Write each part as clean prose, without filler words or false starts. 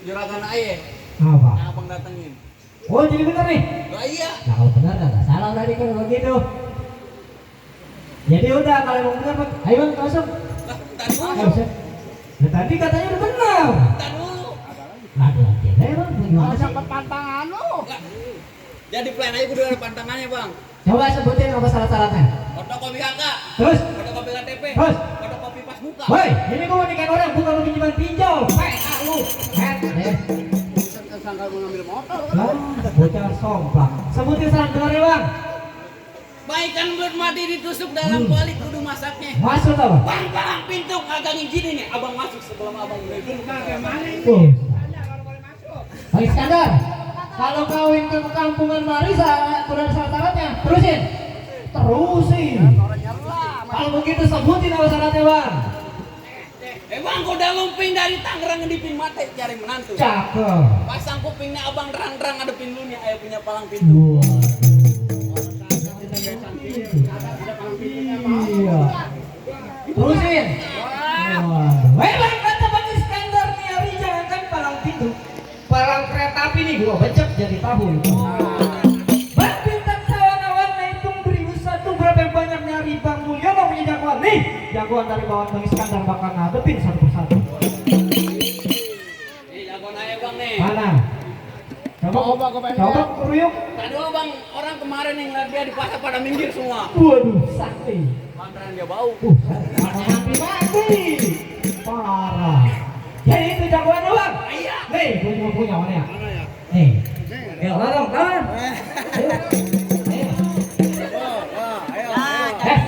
juragan aye. Apa? Yang abang datengin. Oh jadi bener nih? Lah iya. Nah kalau benar nggak salah tadi kalau begitu. Jadi udah kalau mau benar, ayo bang masuk. Lah, tadi Ayo, dulu. Seth. Nah, tadi katanya udah benar. Tadi dulu. Aduh, lagi deh bang, gimana sih? Dapat pantangan lu. Lah, jadi plan aja kudu ada pantangannya, Bang. Coba sebutin apa syarat-syaratnya. Fotokopi kakak, Terus, fotokopi KTP, Terus? fotokopi pas buka. woi, ini gua mau nikahin orang, bukan mau pinjaman pinjol. Lu, deh. Sangka mau ngambil motor. Lah, bocah somplak. Sebutin syarat benar ya bang. Baik kan buat mati ditusuk dalam kuali kudu masaknya. Masuk apa? Bang, pintu agak gini nih. Abang masuk sebelum abang mulai dulu. Bang Iskandar, kalau kawin ke kampungan Marisa, kurang syarat-syaratnya. Terusin. Kalau begitu sebutin apa syaratnya bang. Bang, kau udah lumping dari Tangerang ngedipin mata cari menantu. Cakep. Pasang kupingnya abang terang-terang ngadepin lu nih, ayo punya palang pintu. Iya. Terusin. Bang, kata Bang Iskandar nih hari jangan palang pintu. Palang kereta api nih gua becek jadi tahun. Bang bintang kawan-kawan hitung beri satu berapa yang banyak nyari Bang Mulyono punya jagoan nih. Jagoan dari bawah Bang Iskandar bakal ngadepin satu persatu. Nih jagoan aja bang nih. Mana? Coba keruyuk. Tadi dulu bang, orang kemarin yang lihat dia di pasar pada minggir semua. Waduh, sakti. Lantaran dia bau. Mati. Parah. Jadi itu jagoan lu bang. Iya. Nih, gue juga punya mana ya? Nih. Ayo, larang, kawan.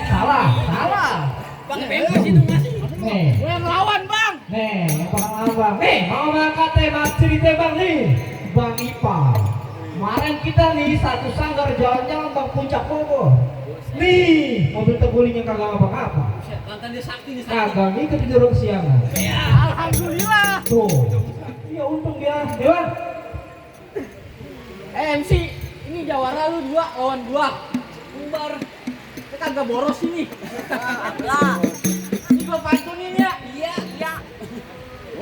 Salah. Bang bebas itu masih. Nih. Gue yang lawan, Bang. Nih, yang bang. Nih, mau ngangkat tema cerita bang nih. Bang Ipa. Kemarin kita nih satu sanggar jalan-jalan bang puncak Bogor. Nih, mobil terguling yang kagak apa-apa. Lantaran dia sakti nih sakti. Kagak ngikut di dorong siangan. Iya. Alhamdulillah. Tuh. Ya untung dia. Dewan. MC, ini jawara lu 2 lawan gua. Umbar. Kita kagak boros ini. Lah. Ini gua pantunin ya. Iya.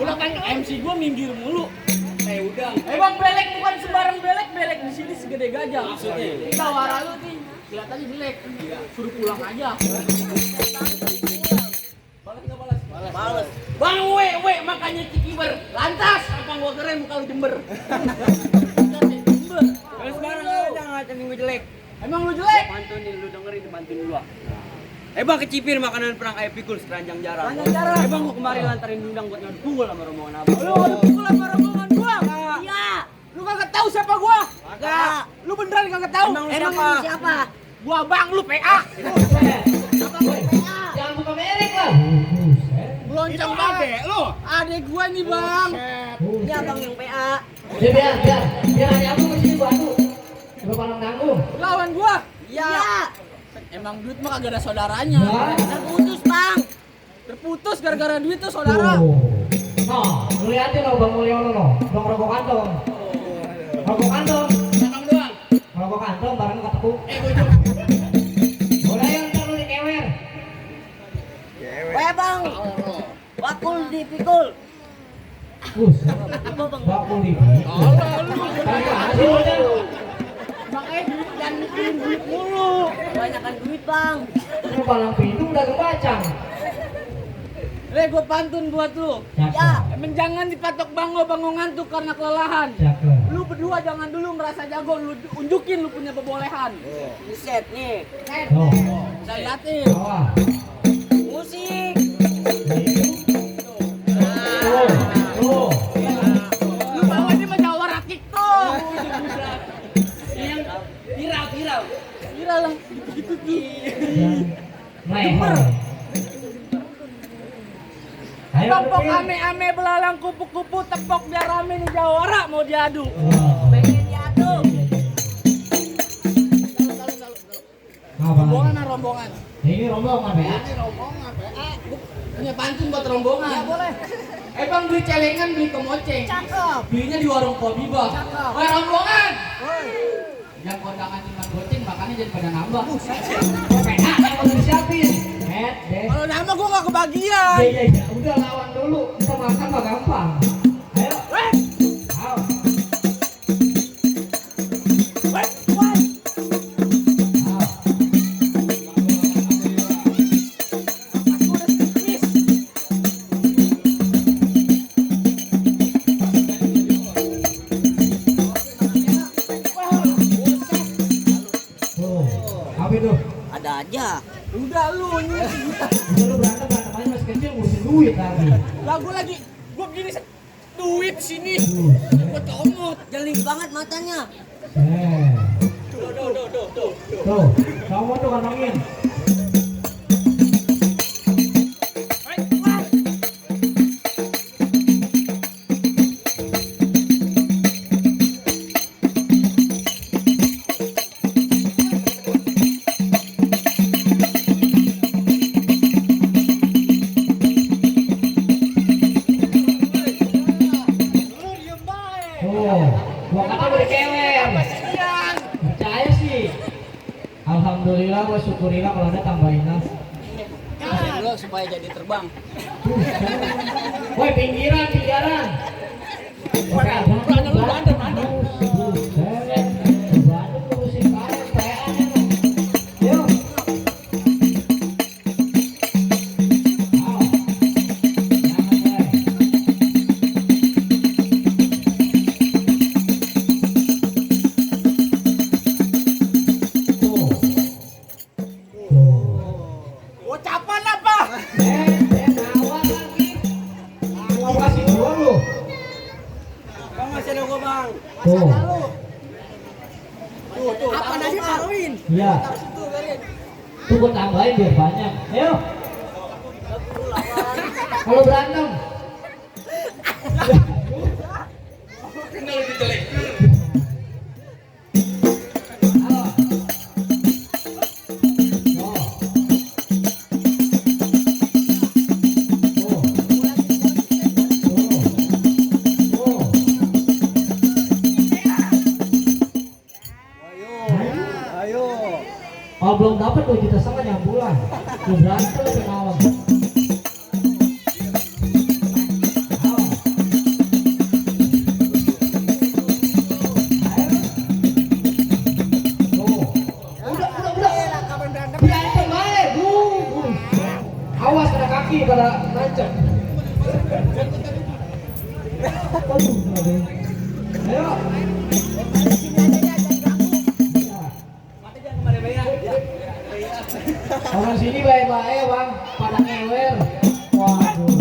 Udah kan MC gua minggir mulu. Udah. Bang belek bukan sembarang belek di sini segede gajah. Maksudnya? Ini jawara lu nih. Kelihatannya jelek. Suruh pulang aja. Balas nggak balas? Balas. Bang we makanya cikiber. Lantas. Apa gua keren muka lu jember. Kalau sekarang aja ngatain gue jelek. Emang lu jelek? Pantunin lu dengerin bantuin gua. Bang kecipir makanan perang ayam pikul sekeranjang jarang. Keranjang jarang. Bang gua kemarin lantarin undang buat ngadu pukul sama rombongan abang. Lu ada pukul sama rombongan gua? Iya. Lu kagak tahu siapa gua? Kagak. Lu beneran kagak tahu? Emang lu siapa? Gua bang lu PA. Jangan buka merek lah. Lonceng banget lu. Adek gua nih, Bang. Ini abang yang PA. Ya biar hanya aku mesti bantu. Coba palang nanggung. Lawan gua. Iya. Emang duit mah kagak ada saudaranya. Ya. Terputus bang. Terputus gara-gara duit tuh saudara. Nah, lu liatin loh Bang Mulyono loh. Bang rokok kantong. Rokok kantong. Sakang doang. Rokok kantong bareng ketepuk. Bojong. Boleh yang ntar lu dikewer. Bang. Wakul dipikul. Apa bang? Bakul di. Makanya duit dan mikirin duit mulu. Kebanyakan duit bang. Ini palang pintu udah kebacang. Gua pantun buat lu. Ya. Emang jangan dipatok bango ngantuk karena kelelahan. Cakep. Lu berdua jangan dulu merasa jago, lu unjukin lu punya kebolehan. Set nih. Oh. Saya liatin. Bawah. Musik. Tuh. Lu bawa ini menjawara TikTok. Yang viral. Kira lah gitu tuh. Leher. Ayo Tepok Pin. ame-ame belalang kupu-kupu tepok biar rame nih jawara mau diadu. Pengen diadu. Apa Rombongan lagi? ah rombongan. Ini rombongan ya. Ini rombongan PA. Punya pantun buat rombongan. Ya boleh. Bang beli celengan beli kemoceng. Cakep. Belinya di warung kopi bang. Cakep. Woi rombongan. Yang kondangan cuma goceng makannya jadi pada nambah. PA yang udah disiapin. Deh. Kalau nama gua nggak kebagian. Iya. Udah lawan dulu. Kita makan mah gampang. Ayo. Udah lu nih. Lu berantem aja masih kecil ngurusin duit lagi. Lah gua lagi gua begini duit sini. Gua comot. Jeli banget matanya. Tuh, kamu tuh kantongin. Gua kata udah kewer. Percaya sih. Alhamdulillah, gua syukurilah kalau ada tambahin nas. Dulu supaya jadi terbang. Woi, pinggiran. Oke, berantem. Berantem ngurusin karet, PA-nya. Yuk. Gocapan apa? Nawar lagi. Gua kasih dua lu. Bang masih ada gua bang. Tuh. Tuh. Apa nasi taruhin? Iya. Situ biarin. Tuh gua tambahin biar banyak. Ayo. Kalau berantem. Kena lebih jelek. Halo. Oh. Ayo. Oh, belum dapat 2,5 juta yang bulan. Lu berantem lebih malam. Berantem aja, awas ada kaki pada nancep. Ayo. Orang sini baik-baik bang, pada ngewer. Waduh.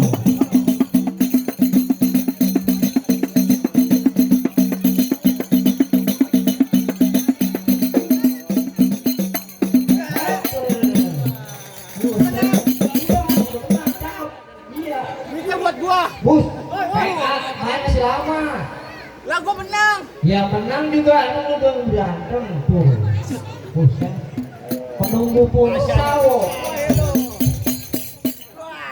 Duitnya buat gua. Bus, main masih lama. Lah gua menang. Yang menang juga lu udah berantem tuh. Buset. Penunggu Pursawo.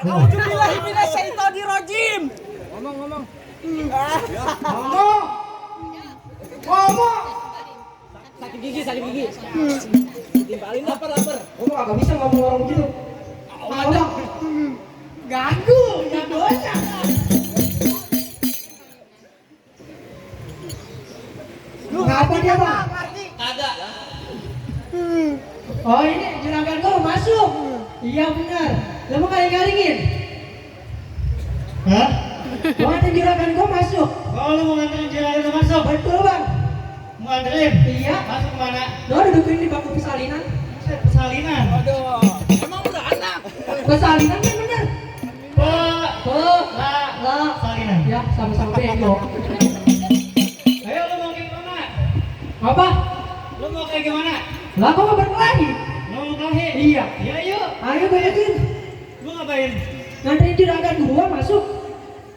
Auzubillahi minasyaitonirrajim. Ngomong. Ngomong. Sakit gigi. Timpalin lapar. Ngomong agak bisa ngomong orang begitu. Ngomong. Ganggu, ya dosa. Ngapa dia bang? Ada. Oh ini juragan gua masuk. Iya benar. Lu mau garing-garingin? Hah? Mau nganterin juragan gua masuk. Oh, lu mau nganterin juragan lu masuk? Betul bang. Mau nganterin? Iya. Masuk kemana? Lo dudukin di bangku persalinan. Persalinan. Aduh. Emang udah anak. Persalinan kan bener. Salinan. Ya sama-sama bego. Ayo lu mau kayak gimana? Apa? Lu mau kayak gimana? Lah kok mau berkelahi? Lu mau kelahi? Iya. Ya yuk. Ayo bayarin. Lu ngapain? Nganterin juragan gua masuk.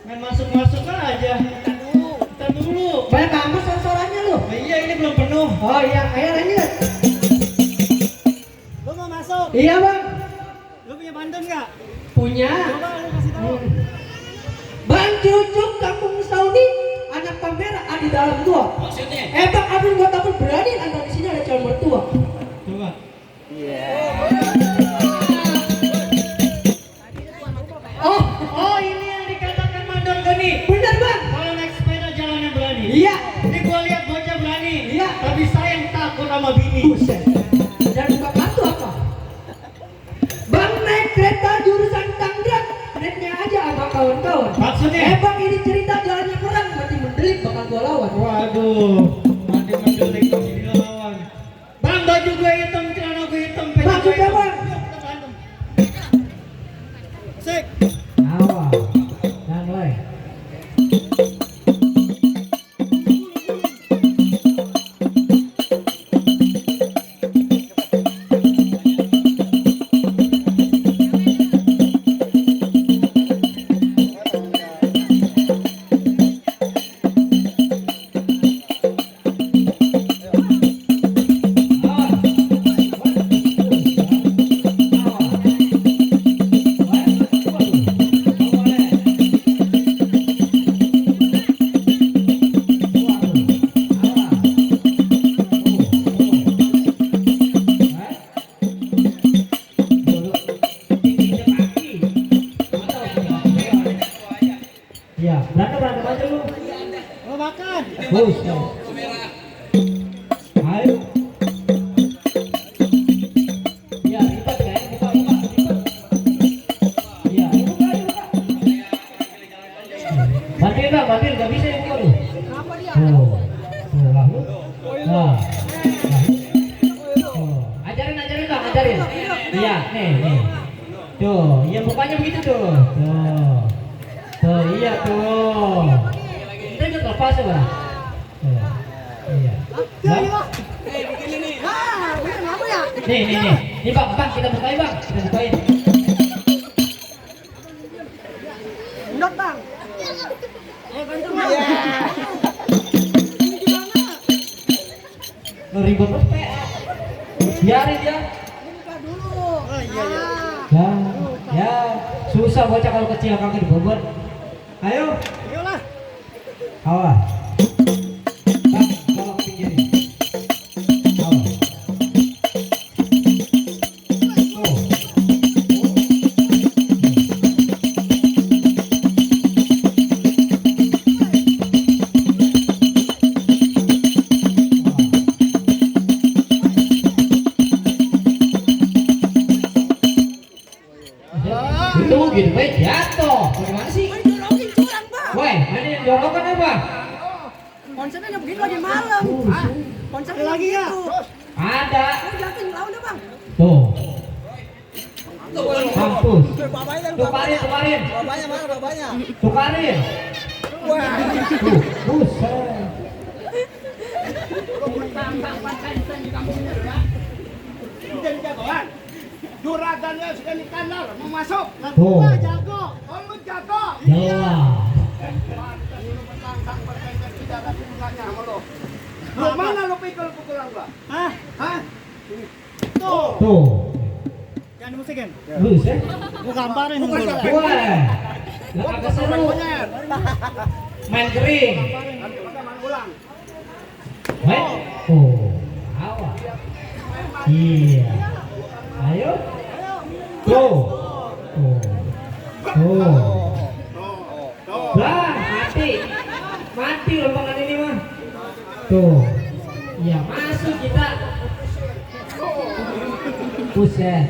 Main masuk-masuk aja. Ntar dulu. Banyak amat soal-soalannya lu. Nah, iya ini belum penuh. Oh iya, ayo lanjut. Lu mau masuk? Iya bang. Lu punya pantun nggak? Punya. Coba lu kasih tahu. Bang Cucuk kampung Saudi, anak pamerah ada di dalam gua. Maksudnya? Bang Abdul gua takut berani antara di sini ada calon mertua. Coba. Oh ini yang dikatakan mandor geni. Bener bang. Kalau naik sepeda jalan yang berani. Iya. Ini gua lihat bocah berani. Iya. Tapi sayang takut sama bini. Buset. Dan buka kartu apa? Bang naik kereta jurusan Tangerang, naiknya aja sama kawan-kawan. Maksudnya? Bang ini cerita jalannya perang, mati mendelik bakal gua lawan. Waduh, mati mendelik masih dilawan. Bang baju gue hitam, celana gue hitam, peci Bang, gue juga, hitam. Bang. Yuk, kita berantem. aja lu. Mau makan. Buset. Ayo. Iya, lipat kan? Buka, lipat. Iya, buka. Batil, nggak bisa yang lu. Kenapa dia? Tuh, lah lu. Nah. Ajarin bang, ajarin. Iya, nih. Tuh, iya bukanya begitu tuh. Tuh, iya tuh. Kita juga lepas ya bang. Iya. Nah. Kenapa ya? Nih bang, kita bukain bang, Endot bang. Lu ribet banget. Biarin ya. Buka dulu. Oh Ya, ya, susah bocah kalau kecil kaki dibobot. Ayo, Ayolah. awas. Bang, tolong pinggirin. Awas. Oh. Itu gitu, baik jatuh. Bagaimana sih? Jorokin curang bang. Woi, ada yang jorokan apa? Konsepnya begini lagi malam. Konsepnya lagi ya. Ada. Jatuh lawan deh bang. Tuh. Mampus. Tukarin. Babanya mana babanya? Tukarin. Tuh, buset. Juragannya sekali kanar mau masuk. Tuh. Jago. Oh, lu jago. Jelas. Lu mana lu pikul-pikulan gua? Hah? Hah? Tuh. Jangan musikin. Buset. Gua gambarin dulu. Woi. Agak seru. Main kering. Ulang. Woi. Oh. Awas. Iya. Ayo. Tuh. Tuh. Lah, mati lombangan ini mah. Tuh. Iya, masuk kita. Buset.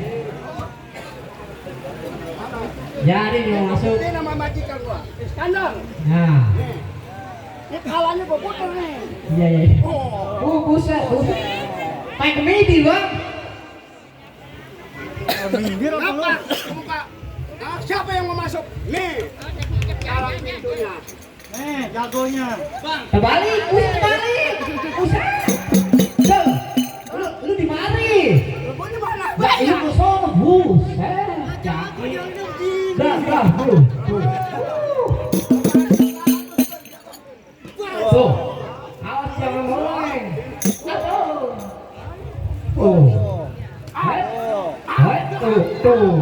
Jadi dia masuk. Ini nama majikan gua. Iskandar. Nah. Ini kalanya gua puter nih. Iya. Buset. Main komedi, Bang. Kenapa? Buka. Nah, siapa yang mau masuk? Nih. Cara pintunya. Jagonya. Terbalik. Buset. Lu di mari. Lu di mana? Lah, ini ke sono. Buset. Jaki. Dah, tuh. Awas jangan ngoleng. Tuh.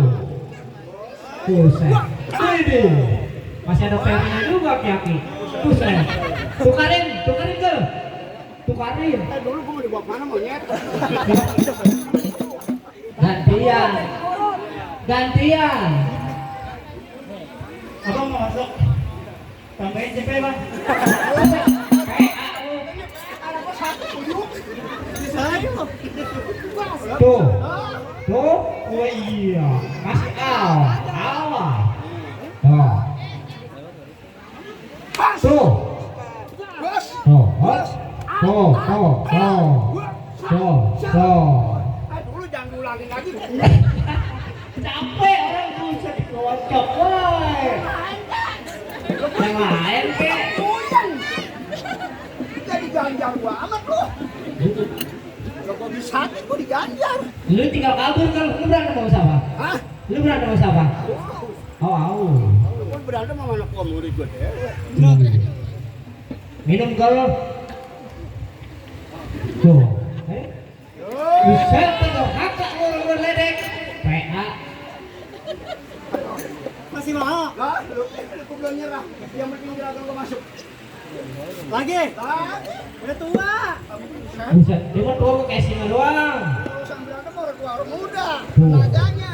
Buset. Ini. Masih ada pernya juga Ki. Buset. Tukarin ke. Tukarin. Dulu gua mau dibawa mana monyet? Gantian. Abang mau masuk? Tambahin CP bang. Tuh. Oh iya. Masih awas. Tuh. Dulu jangan diulangin lagi. Capek orang bisa dikocok, woi. Yang lain kek. Jadi ganjar gua amat lu. Kalau gua bisa gua diganjar. Lu tinggal kabur kalau lu berantem sama siapa? Hah? Lu berantem sama siapa? Oh. Gua berantem sama anak gua murid gua deh. Minum kalau. Tuh. Buset tuh kakak lu berledek. PA. Masih mau? Lah, lu belum nyerah. Yang penting juragan gua masuk. Lagi? Udah tua. Buset, dia mah tua casing doang. Urusan berantem orang tua orang muda. Tenaganya.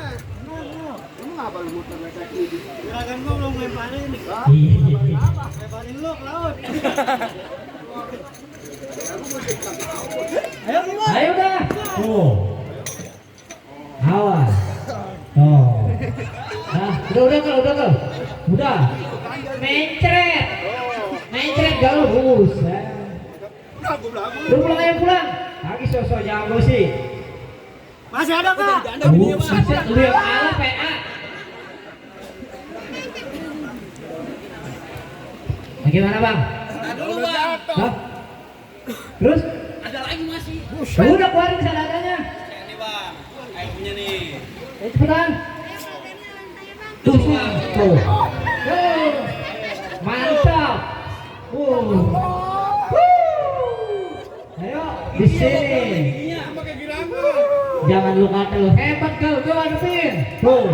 Lu Juragan gua belum lemparin nih. Iya. Lemparin lu ke laut. Ayo dah. Tuh. Awas. Tuh. Nah, udah kal. Udah. Mencret. Mencret galau bus. Lu pulang. Lagi sosok jago sih. Masih ada Kak? Buset, lu yang ala PA. Bagaimana bang? Dulu bang. Hah? Terus? Ada lagi masih. Udah keluarin seadanya. Ini bang. Ayo punya nih. Cepetan. Tuh. Mantap. Ayo di sini. Jangan lu kata lu hebat kau, coba hadapin. Tuh.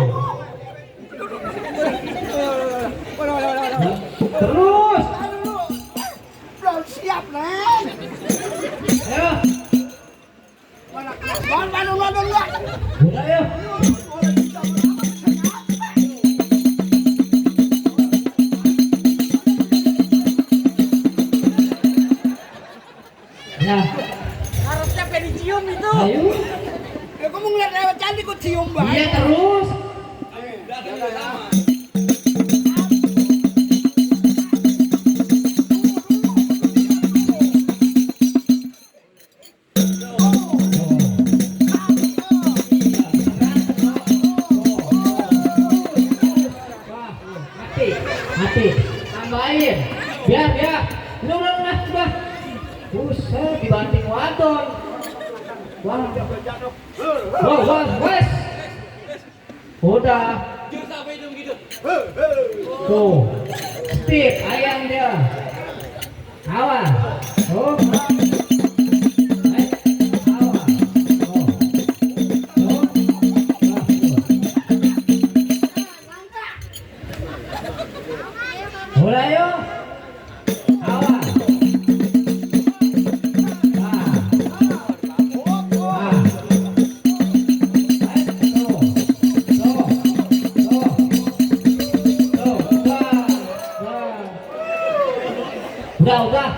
Terus. Belum siap, Neng. Ayo. Bandung. Udah ayo. Ya. Harusnya pengen dicium itu. Ayo. Ya kamu ngeliat lewat cantik kok cium banget. Iya terus. Mati. Tambahin. Biar. Lu udah. Buset dibanding wadon. Wah, wes. Udah. Jur sampai hidung gitu. Tuh. Speed ayam dia. Awas. Tuh. Awas. Tuh. Mulai yuk. Awas. Udah.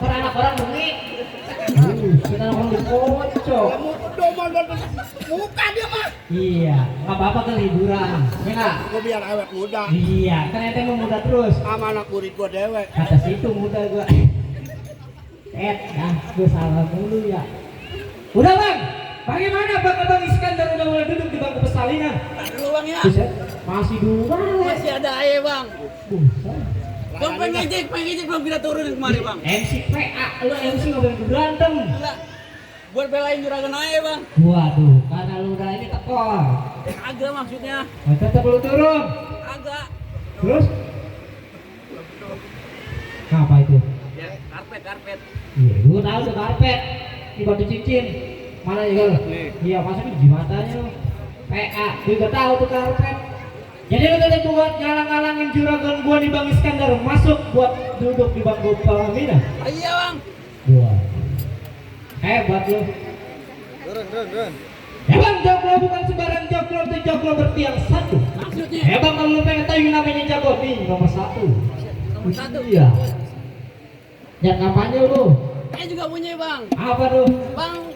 Anak orang bengik. Kita orang dikocok. Muka dia mah. Iya, nggak apa-apa ke liburan. Ya nggak? Gue biar awet muda. Iya, kan ente mau muda terus. Sama anak murid gue dewek. Kata situ muda gua. Gue salah mulu ya. Udah bang, bagaimana bang Iskandar udah mulai duduk di bangku persalinan? Dulu bang ya. Buset, masih dua. Masih ada aja bang. Buset. Bang pengejek belum kita turunin kemarin bang. MC PA, lu MC ngobrol berantem. Gila. Buat belain juragan aja bang. Waduh, karena lu udah ini tekor. Agak maksudnya. Tetap lu turun. Agak. Terus? Apa itu? Ya, karpet. Iya, gua tahu tuh karpet. Ini batu cincin. Mana juga lu? Iya, masukin di matanya lu. PA, gua juga tahu tuh karpet. Jadi lu tadi buat ngalang-ngalangin juragan gua di Bang Iskandar masuk buat duduk di bangku Palamina. Iya bang. Wah. Hebat lu. Turun. Emang joglo bukan sembarang joglo, itu joglo bertiang satu. Maksudnya. Emang kalau lu pengen tahu yang namanya jago nih nomor satu. Nomor satu. Iya. Jangan kampanye lu. Saya juga punya bang. Apa tuh? Bang,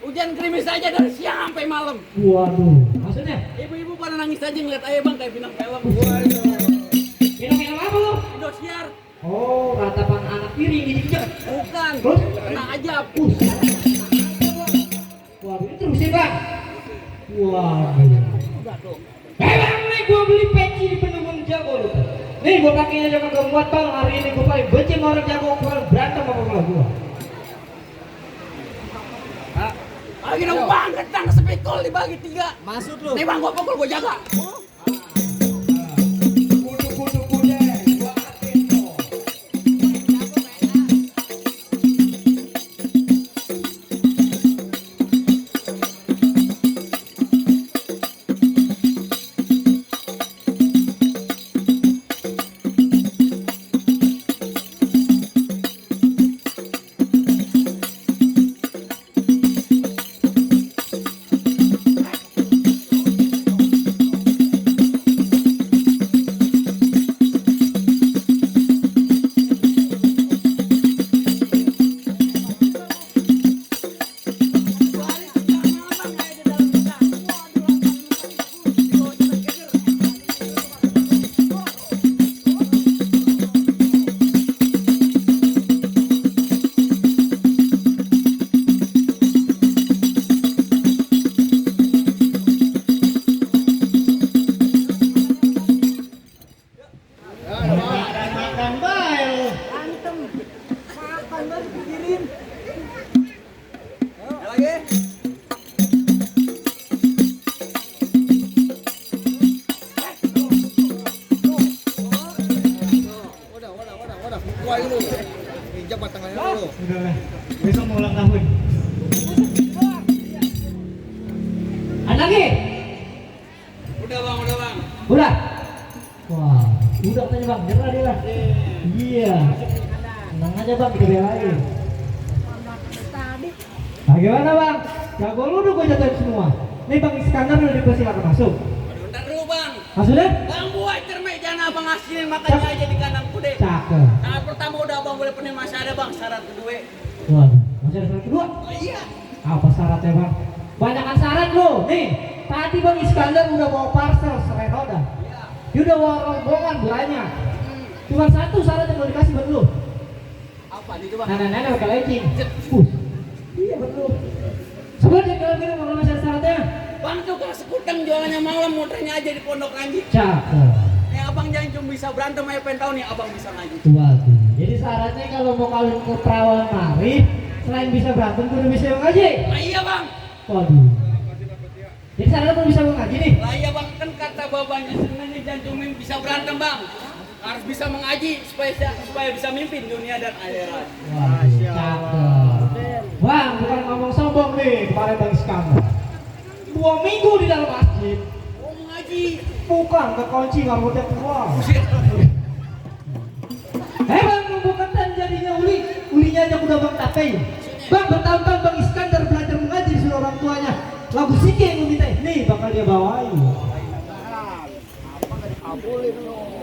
hujan gerimis aja dari siang sampai malam. Waduh. Maksudnya? Ibu-ibu pada nangis aja ngeliat ayah bang kayak bintang film. Film apa lu? Indosiar. Oh, ratapan anak piring diinjek. Bukan. Terus? Kena ajab. Waduh, ini terusin bang. Waduh. Bang, nih gua beli peci di Pendungun Jago lu. Nih gua pakainya juga gak muat bang. Hari ini gua paling benci sama orang Jago. Gua berantem sama gua. Lagi dong bang, ketang sepikul dibagi 3. Masuk lu. Nih bang, gua pukul, gua jaga. Iskandar dipikirin. Lagi. Wadah. Kuai dulu. Injak tangannya dulu. Udah lah. Besok mau ulang tahun. Lagi. Udah bang. Udah. Wah, udah katanya bang. Nyerah dia lah. Iya. Tenang aja bang, kita belain. Tadi Nah gimana bang? Jago lu udah gue jatuhin semua. Nih bang Iskandar udah dipersilakan masuk. Bentar dulu bang. Maksudnya? Bang buat cermejan abang hasilin makannya aja di kandang kude. Cakep. Syarat pertama udah abang boleh penuhi, masih ada bang syarat kedua. Waduh, masih ada syarat kedua? Oh, iya. Apa syaratnya bang? Banyakan syarat lu. Nih, tadi bang Iskandar udah bawa parcel serai roda. Dia udah bawa rombongan banyak. Cuma satu syarat yang mau dikasih buat lu. Apa nih coba? Nenek-nenek pakai legging. Iya betul. Sebenarnya kalau kita mau masih ada syaratnya. Bang tuh kalau sekutang jualannya malam, muternya aja di pondok ngaji. Cakep. Nih abang jangan cuma bisa berantem aja, pengen tahu nih abang bisa ngaji. Waduh. Jadi syaratnya kalau mau kawin ke perawan mari, selain bisa berantem, kudu bisa mengaji. Nah iya bang. Waduh. Jadi syaratnya kudu bisa mengaji nih. Lah iya bang, kan kata babanya sebenarnya jangan cuma bisa berantem bang. Harus bisa mengaji supaya bisa mimpin dunia dan akhirat. Waduh, cakep. Bang, bukan ngomong sombong nih, kemarin Bang Iskandar. 2 minggu di dalam masjid. Oh mengaji. Bukan, kekunci rambutnya keluar. Bang, bukan dan jadinya ulinya aja udah bang tapai. Bang, bertahun-tahun Bang Iskandar belajar mengaji di orang tuanya. Lagu Siki yang minta, nih bakal dia bawain. Gulung.